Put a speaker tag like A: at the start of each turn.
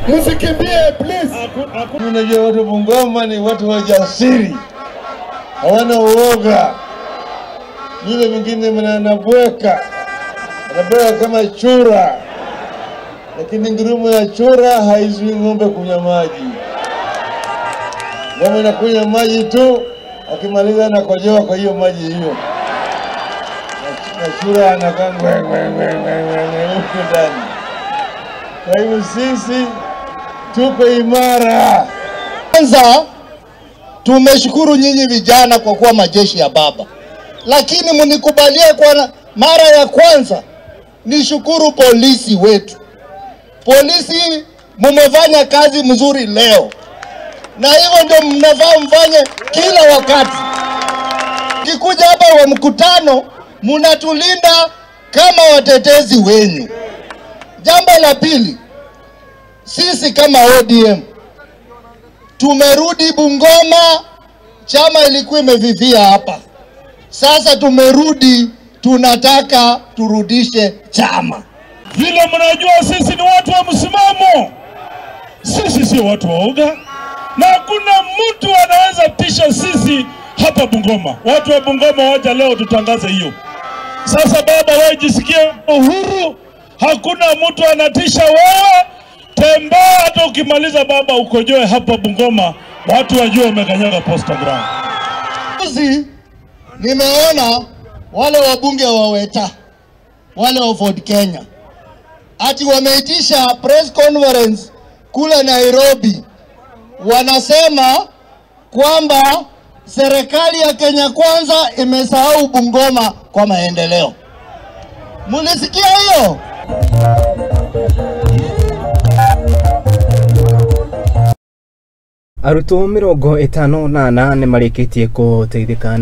A: Msikimbie please.
B: Unajua watu Bungoma ni watu wajasiri, hawana uoga. Yule mwingine anabweka, anabweka kama chura, lakini ngurumo ya chura haizuii ng'ombe kunywa maji. Ng'ombe anakunywa maji tu, akimaliza anakojoa kwa hiyo maji hiyo, na chura anakaa ngwe ngwe ngwe ngwe huko ndani. Kwa hivyo sisi tuko imara.
A: Kwanza tumeshukuru nyinyi vijana kwa kuwa majeshi ya baba, lakini mnikubalie kwa mara ya kwanza nishukuru polisi wetu. Polisi mumefanya kazi mzuri leo, na hivyo ndio mnafaa mfanye kila wakati. Kikuja hapa wa mkutano, mnatulinda kama watetezi wenyu. Jambo la pili, sisi kama ODM tumerudi Bungoma. Chama ilikuwa imevivia hapa, sasa tumerudi, tunataka turudishe chama.
C: Vile mnajua sisi ni watu wa msimamo, sisi sio watu waoga, na hakuna mtu anaweza tisha sisi hapa Bungoma. Watu wa Bungoma waja leo tutangaze hiyo. Sasa baba, wewe jisikie uhuru, hakuna mtu anatisha wewe. Tembea, hata ukimaliza baba ukojoe hapa Bungoma, watu wajue umekanyaga posta ground.
A: Juzi nimeona wale wabunge wa Weta, wale wa Ford Kenya, ati wameitisha press conference kule Nairobi. Wanasema kwamba serikali ya Kenya Kwanza imesahau Bungoma kwa maendeleo. Mulisikia hiyo?
D: Arutwo 54 nĩmarĩkĩtie gũteithĩka na